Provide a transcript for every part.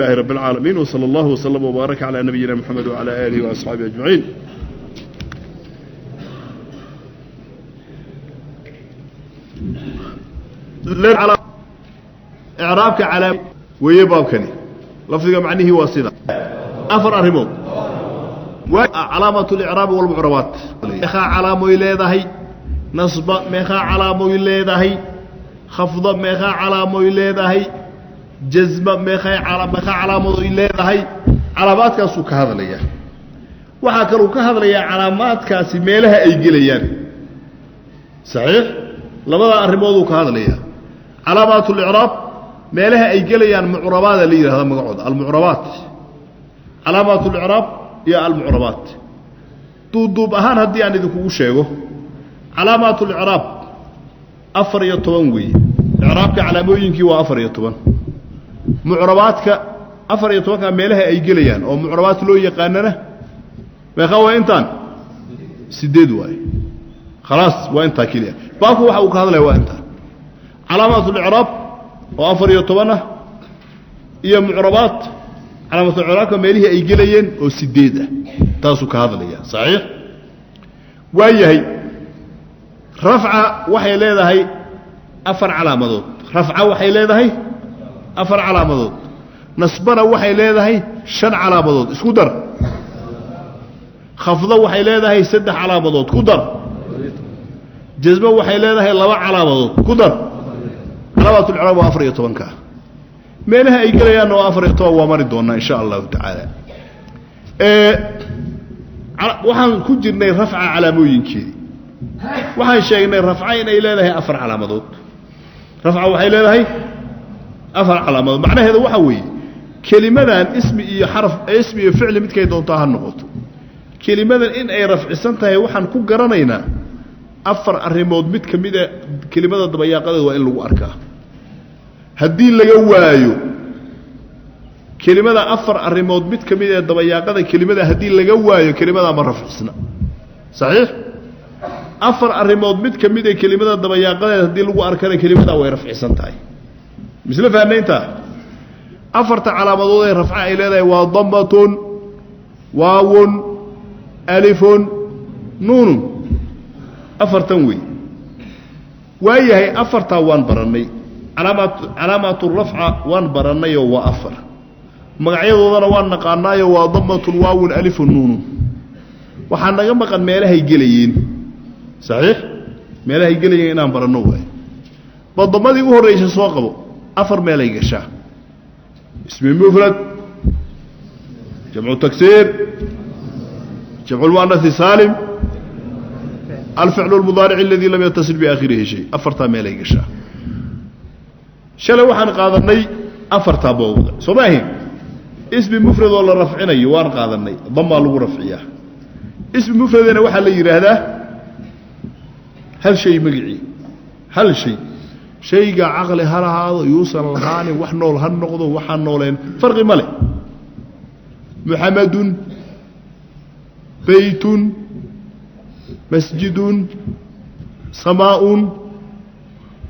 لله رب العالمين وصلى الله وسلم وبارك على نبينا محمد وعلى آله وأصحابه أجمعين. Icraabka calaa weeye baabkani lafdiga macnihii waa sida afar arrimood. Calaamat licraabi walmucrabaat meeqaa calaamoy leedahay? Nasba meeqaa calaamoy leedahay? Khafda meeqaa calaamoy leedahay? Jazma meeqay meeqaa calaamadoy leedahay? Calaamaadkaasuu ka hadlayaa. Waxaa kaluu ka hadlayaa calaamaadkaasi meelaha ay gelayaan. Saxiix, labada arrimooduu ka hadlayaa. Calaamaat licraab meelaha ay gelayaan mucrabaada la yidhahda magacooda almucrabaat, calaamaat licraab iyo almucrabaat. Duubduub ahaan haddii aan idinkugu sheego, calaamaat licraab 14 weeye. Icraabka calaamooyinkii waa 14. Mucrabaadka 14-ka meelaha ay gelayaan oo mucrabaat loo yaqaanana meeqa waa? Intaan 8 waaye. Khalaas, waa intaa keliya. Baabku waxa uu ka hadlaya waa intaan: calaamaat licraab oo 14 ah iyo mucrabaat, calaamaatulicraabka meelihii ay gelayeen oo 8 ah. Taasuu ka hadlaya. Saxiix waa yahay. Rafca waxay leedahay 4 calaamadood. Rafca waxay leedahay 4 calaamadood. Nasbana waxay leedahay 5 calaamadood, isku dar. Khafdo waxay leedahay 3 calaamadood, ku dar. Jazmo waxay leedahay 2 calaamadood, ku dar. Calaamaatulicraab waa 14-ka, meelaha ay gelayaanna waa 14. Waa mari doonaa insha allahu tacaala. Waxaan ku jirnay rafca calaamooyinkeedii. Waxaan sheegnay rafca inay leedahay 4 calaamadood. Rafca waxay leedahay 4 calaamadood. Macnaheedu waxaa weeye, kelimadan ismi iyo xaraf, ismi iyo ficli midkay doontaa ha noqoto, kelimadan in ay rafcisan tahay waxaan ku garanaynaa 4 arrimood mid ka mida. Kelimada dabayaaqadeed waa in lagu arkaa. Haddii laga waayo kelimada 4 arrimood mid ka mid ee dabayaaqada kelimada haddii laga waayo, kelimadaa ma rafcisna. Saxiix, 4 arrimood mid ka mid ee kelimada dabayaaqadeed haddii lagu arkana, kelimadaa way rafcisan tahay. Misle fahnayntaa? Afarta calaamadood ee rafca ay leedahay waa damatun, waawun, alifun, nuunun. Afartan wey. Waayahay, afartaa waan barannay. Calaamaat rafca waan barannayoo waa 4. Magacyadoodana waan naqaanaayo waa damatun, waawun, alifun, nuunun. Waxaa naga maqan meelahay gelayeen. Saxiix, meelahay gelayeen inaan baranno waay. Ba damadii u horraysa soo qabo. 4 meelay gashaa: ismi mufrad, jamcu tagsiir, jamcu lmu'anasi saalim, alficlu lmudaaric aladi lam yatasil biaakhirihi shay. Afartaa meelay gashaa. Shalay waxaan qaadanay afartaa mawduuc, soo ma ahayn? Ismi mufrad oo la rafcinayo waan qaadanay, damaa lagu rafciyaa. Ismi mufradena waxaa la yidhaahdaa hal shay magicii, hal shay. Shayga caqli ha lahaado, yuusan lahaanin, wax nool ha noqdo, waxaan nooleen farqi ma leh. Muxamadun, beytun, masjidun, samaaun,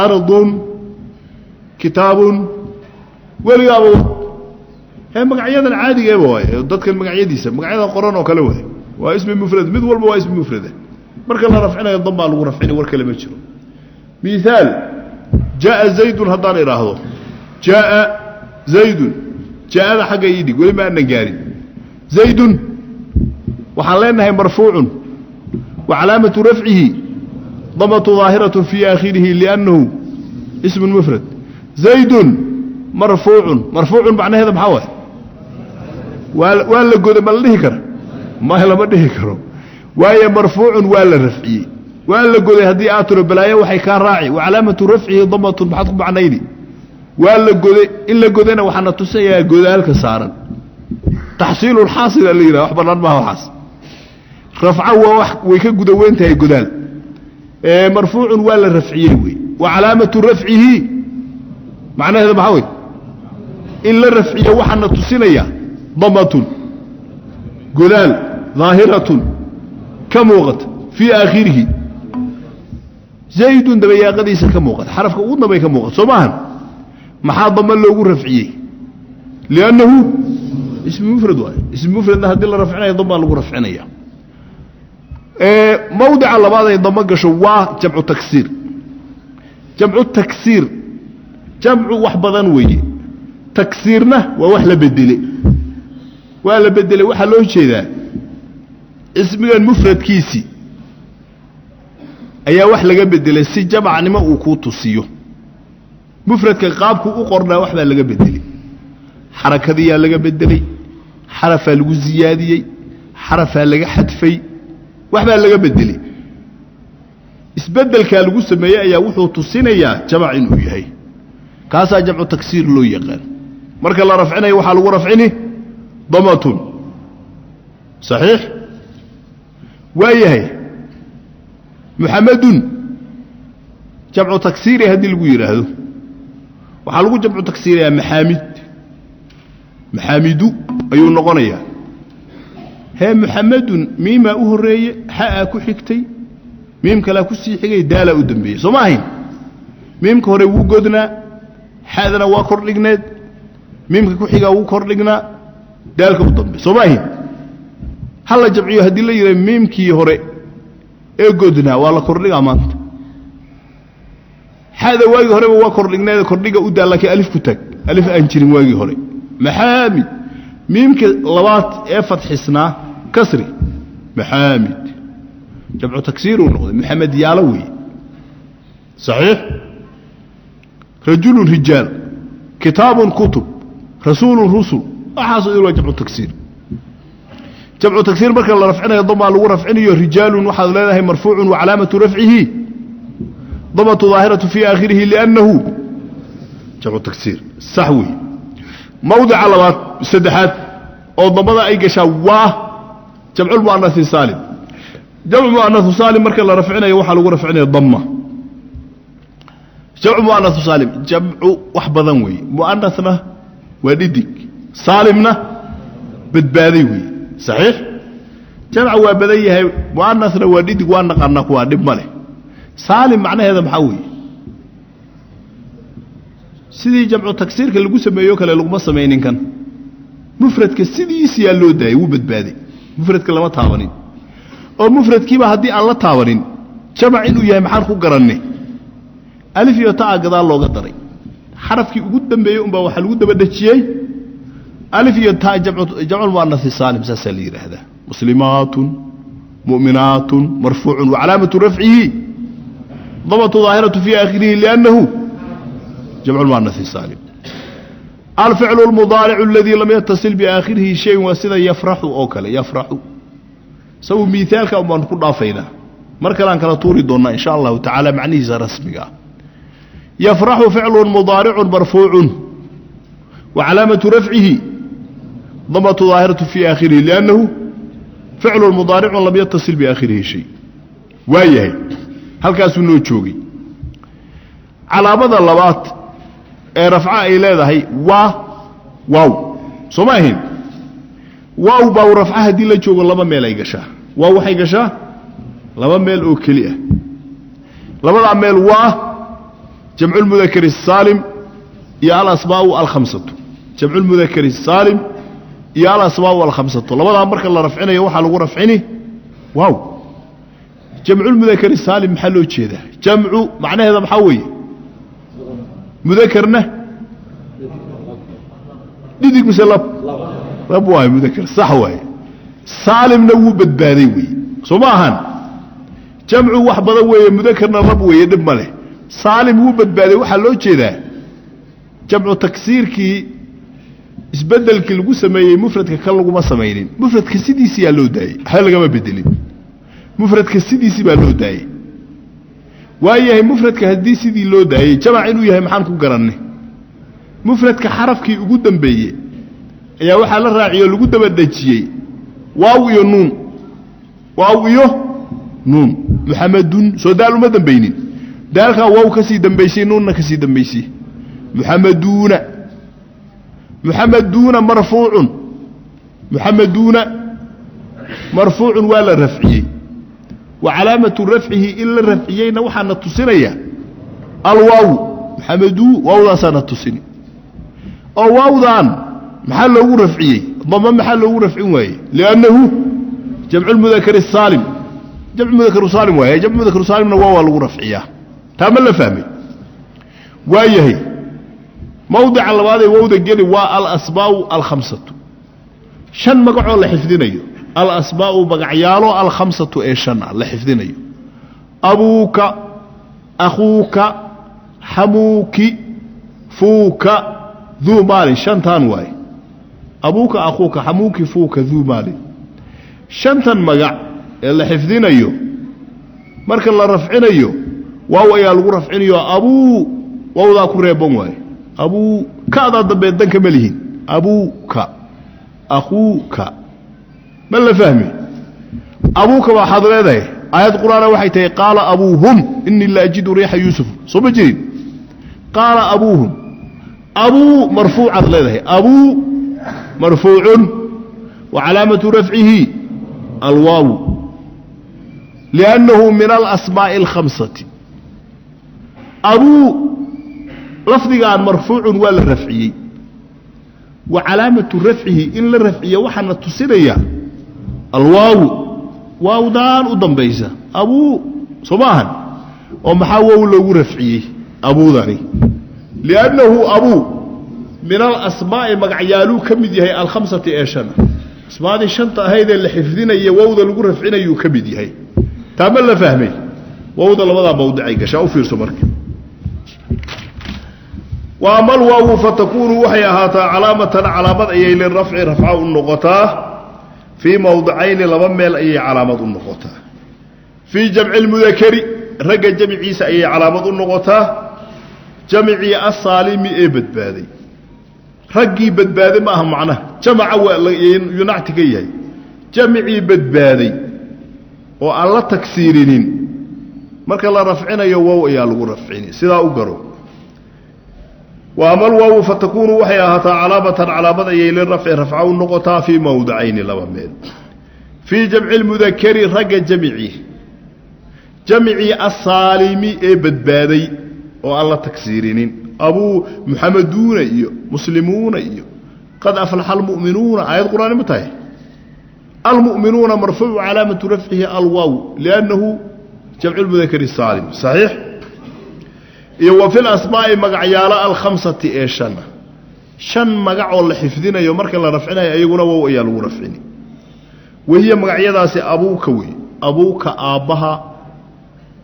ardun, kitaabun, weligaaba he magacyadan caadigeeba waay. Dadkan magacyadiisa, magacyada qoran oo kale waay. Waa ismi mufrad, mid walba waa ismi mufrada. Marka la rafcinayo dan baa lagu rafcinay, war kale ma jiro. Miaal, jaaa zaydun haddaan idhaahdo, jaaa zaydun, jaaada xagga ii dhig, weli ma aanan gaarin. Zaydun waxaan leenahay marfuucun wa calaamatu rafcihi damatu daahiratu fii aakhirihi liannahu ismun mufrad. Zaydun marfuucun, marfuucun macnaheeda maxaa waay? Waa la goday ma la dhihi kara? Ma lama dhihi karo. Waayo, marfuucun waa la rafciyey. Waa la goday haddii aad tiro, balaayo waxay kaa raaci. Wa calaamatu rafcihi damatun, maxaad ku macnayni? Waa la goday. In la godayna waxaana tusayaa godaalka saaran. Taxsiilulxaasila la yidhaha, wax bannaan maaha waxaas. Rafca waa wax way ka guda weyn tahay godaal. Marfuucun waa la rafciyey wey. Wa calaamatu rafcihi macnaheeda maxaa wey? In la rafciyo waxaana tusinaya damatun, godaal, daahiratun, ka muuqata, fii aakhirihi, zaydun dabayaaqadiisa ka muuqata, xarafka ugu dambay ka muuqata. Soo maahan? Maxaa damo loogu rafciyey? Liannahu ismi mufrad waaye. Ismi mufradna haddii la rafcinayo damaa lagu rafcinaya. Mawdica labaad ay damo gasho waa jamcu taksiir. Jamcu taksiir jamcu wax badan weeye, taksiirna waa wax la bedele. Waa la bedelay waxaa loo jeedaa ismigan mufradkiisii ayaa wax laga bedelay si jamacnimo uu kuu tusiyo. Mufradka qaabku u qornaa wax baa laga bedelay, xarakadiyaa laga bedelay, xarafaa lagu ziyaadiyey, xarafaa laga xadfay, wax baa laga bedelay. Isbedelkaa lagu sameeyey ayaa wuxuu tusinayaa jamac inuu yahay, kaasaa jamcu taksiir loo yaqaan. Marka la rafcinayo waxaa lagu rafcini damatun. Saxiix waa yahay. Muxamadun jamcu taksiiri haddii lagu yidhaahdo waxaa lagu jamcu taksiirayaa maxaamid, maxaamidu ayuu noqonayaa. Hee muxamadun miimaa u horreeye, xa'aa ku xigtay, miim kalaa ku sii xigay, daalaa u dambeeyey. Soo ma ahayn? Miimka hore wuu godnaa, xa'dana waa kor dhigneed, miimka ku xigaa wuu kor dhignaa, daalka u dambe. Soo ma ahayn? Ha la jamciyo haddii la yidhaha miimkii hore ee godnaa waa la kordhigaa maanta, xa'da waagii horeba waa kordhigneed, kordhiga u daa, laakiin alif ku taag, alif aan jirin waagii hore. Maxaamid miimka labaad ee fadxisnaa kasri, maxaamid jamcu taksiiruu noqday, maxamed yaalo weeye. Saxiix. Rajulun rijaal, kitaabun kutub, rasuulun rusul, waxaasoo idil waa jamcu taksiir. Jamcu taksiir marka la rafcinayo damaa lagu rafcinayo. Rijaalun waxaad leedahay marfuucun wa calaamatu rafcihi damatu daahiratu fii aakhirihi liannahu jamcu taksiir. Sax weeye. Mawdica labaad saddexaad oo damada ay gashaa waa jamculmu'anasi saalim. Jamcu mu'anasu saalim marka la rafcinayo waxaa lagu rafcinaya damma. Jamcu mu'anasu saalim jamcu wax badan weeye, mu'anasna waa dhidig, saalimna badbaaday weeye. Saxiix. Jamca waa badan yahay, mu'anasna waa dhidig, waa naqaanaa kuwaa dhib ma leh. Saalim macnaheeda maxaa weeye? Sidii jamcu tagsiirka lagu sameeyo kale laguma samaynin kan. Mufradka sidiisiyaa loo daayay, wuu badbaaday, mufradka lama taabanin. Oo mufradkiiba haddii aan la taabanin jamac inuu yahay maxaan ku garanne? Alif iyo ta'a gadaal looga daray, xarafkii ugu dambeeyey unbaa waxaa lagu daba dhejiyey alif iyo ta. Jamculmu'anasi saalim saasaa la yidhaahdaa. Muslimaatun mu'minaatun marfuucun wa calaamatu rafcihi damatu daahiratu fii aakhirihi liannahu jamculmu'anasi saalim. Alficlu almudaaricu aladii lam yatasil biaakhirihi shayun waa sida yafraxu oo kale. Yafraxu sabu miaalka un baanu ku dhaafaynaa, mar kaleaan kala tuuri doonnaa insha allahu tacaala macnihiisa rasmiga ah. Yafraxu ficlu mudaaricun marfuucun wa calaamatu rafcihi damatu daahiratu fii aakhirihi liannahu ficlu mudaaricun lam yatasil biaakhirihi shay. Waa yahay, halkaasuu noo joogay. Calaamada labaad ee rafca ay leedahay waa waaw. Soo ma ahayn? Waaw baa rafca haddii la joogo laba meel ay gashaa. Waaw waxay gashaa laba meel oo keli ah. Labadaa meel waa jamculmudakari asaalim iyo alasmaau alkhamsatu. Jamculmudakari asaalim iyo alasmaau alkhamsatu, labadaa marka la rafcinayo waxaa lagu rafcini waaw. Jamculmudakari saalim maxaa loo jeedaa? Jamcu macnaheeda maxaa weeye? Mudakarna dhidig mise lab? Lab waaye mudakar, sax waaye. Saalimna wuu badbaaday weeye. Soo ma ahan? Jamcu wax badan weeye, mudakarna lab weeye, dhib ma leh. Saalim wuu badbaaday waxaa loo jeedaa jamcu taksiirkii isbedelkii lagu sameeyey mufradka kan laguma samaynin, mufradka sidiisiyaa loo daayey, waxba lagama bedelin, mufradka sidiisii baa loo daayey. Waayahay, mufradka haddii sidii loo daayey jamac inuu yahay maxaan ku garanay? Mufradka xarafkii ugu dambeeye ayaa waxaa la raaciyey oo lagu daba dhejiyey waaw iyo nuun. Waaw iyo nuun. Muxamadun soo daal uma dambaynin, daalkaa waaw ka sii dambaysay, nuunna ka sii dambaysay. Muxamaduuna, muxamaduuna marfuucun, muxamaduuna marfuucun waa la rafciyey. Wa calaamatu rafcihi in la rafciyeyna waxaana tusinaya alwaaw. Muxamaduu waawdaasaana tusini. Oo waawdaan Maxaa loogu rafciyey? Dama maxaa loogu rafcin waayey? Liannahu jamcu lmudakar saalim, jamcu mudakaru saalim waaye. Jamcu mudakaru saalimna waa lagu rafciyaa. Taa ma la fahmay? Waa yahay. Mawdica labaadee wowda geli waa alasmaa'u alkhamsatu, shan magacoo la xifdinayo. Alasmaa'u magacyaalo, alkhamsatu ee shan ah la xifdinayo: abuuka, akhuuka, xamuuki, fuuka, duu maalin. Shantaan waaye: abuuka, akhuuka, xamuuki, fuuka, duu maalin. Shantan magac ee la xifdinayo marka la rafcinayo waaw ayaa lagu rafcinayo. Abuu wawdaa ku reeban waaye. Abuu ka'daa dambe danka ma lihin. Abuuka, akhuuka, ma la fahmi? Abuuka waxaad leedahay aayad qur'aana waxay tahay: qaala abuuhum inii la ajidu riixa yuusuf. Soo ma jirin? Qaala abuuhum, abuu marfuucaad leedahay. Abuu marfuucun wa calaamatu rafcihi alwaawu liannahu min alasmaa'i alkhamsati. Abuu lafdigaan marfuucun waa la rafciyey, wa calaamatu rafcihi in la rafciyo waxaana tusinaya alwaawu, waawdaan u dambaysa. Abuu soo ma ahan? Oo maxaa wow loogu rafciyey abuudani? Liannahu abuu min alasmaa'i magacyaaluu ka mid yahay, alkhamsati ee shana. Asmaadii shanta ahaydee la xifdinaya wowda lagu rafcinayuu ka mid yahay. Taa ma la fahmay? Wowda labadaa mawdicay gashaa, u fiirso marka. Wa ama alwaawu fatakuunu waxay ahaataa calaamatan, calaamad ayay lirafci rafca u noqotaa. Fii mowdicayni, laba meel ayay calaamad u noqotaa. Fii jamci lmudakari, ragga jamciisa ayay calaamad u noqotaa, jamcii asaalimi ee badbaaday. Raggii badbaaday ma aha macnaha, jamaca waa yunacti ka yahay. Jamcii badbaaday oo aan la tagsiirinin marka la rafcinayo wow ayaa lagu rafcini. Sidaa u garo. Wa ama alwaawu fatakuunu waxay ahaataa calaamatan, calaamad ayay lirafci rafca u noqotaa fii mowdicayni, laba meel. Fii jamci lmudakari, ragga jamcii, jamcii asaalimi ee badbaaday oo aan la tagsiirinin. Abuu muxamaduuna iyo muslimuuna iyo qad aflaxa almu'minuuna, aayad qur'aani ma tahay? Almu'minuuna marfuucu calaamatu rafcihi alwaaw liannahu jamcu lmudakari saalim, saxiix. Iyo wa fi lasmaa'i magacyaalo alkhamsati ee shana, shan magacoo la xifdinayo marka la rafcinayo ayaguna wow ayaa lagu rafcini. Wahiya magacyadaasi abuuka wey, abuuka aabbaha,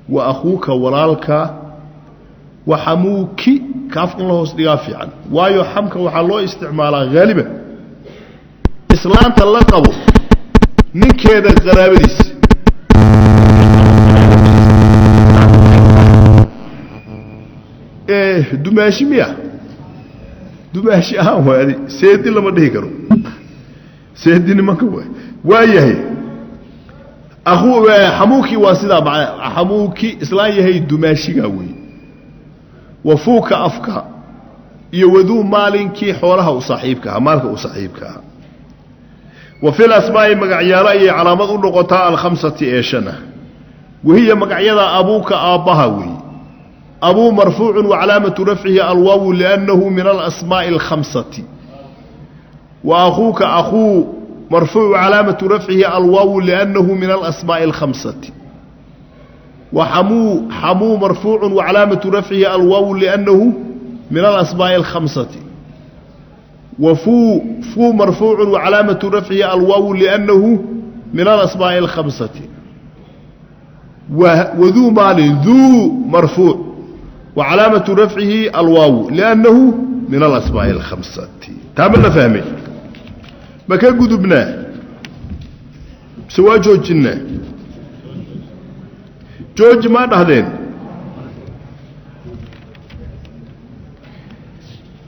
wa akhuuka walaalka, wa xamuuki. Kaafka in la hoos dhigaa fiican, waayo xamka waxaa loo isticmaalaa haaliban islaanta la qabo ninkeeda qaraabadiisa. Dumaashi miya? Dumaashi ahaan waay, adi seedi lama dhihi karo, seedi nimanka waay. Waa yahay. Xamuuki waa sidaa macnaa, xamuuki islaan yahay dumaashigaa wey. Wafuuka afka, iyo waduu maalinkii xoolaha u saaxiibka aha, maalka u saaxiibka aha. Wa fil asmaa'i magacyaalo ayay calaamad u noqotaa alkhamsati ee shana. Wahiya magacyada abuuka aabbaha weeye. Abuu marfuucu wa calaamatu rafcihi alwaawu liannahu min alasmaa'i alkhamsati. Wa akhuuka akhuu marfuucu calaamatu rafcihi alwaawu liannahu min alasmaa'i alkhamsati. Wa xamuu, xamuu marfuucu wa calaamatu rafcihi alwaawu liannahu min alasmaa'i alkhamsati. Wa fuu, fuu marfuucu wa calaamatu rafcihi alwaawu liannahu min alasmaa'i alkhamsati. Waduu maalin, duu marfuuc wa calaamatu rafcihi alwaawu liannahu min alasmaa'i alkhamsati. Taa ma la fahmay? Ma ka gudubnaa mise waa joojinnaa? Jooji maa dhahdeen?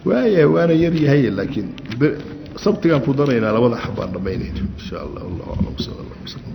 Waaya, waana yar yahay, laakiin sabtigaan ku daraynaa, labada xabaan dhammaynayna insha Allah. Allahu aclam, sala allah waslam.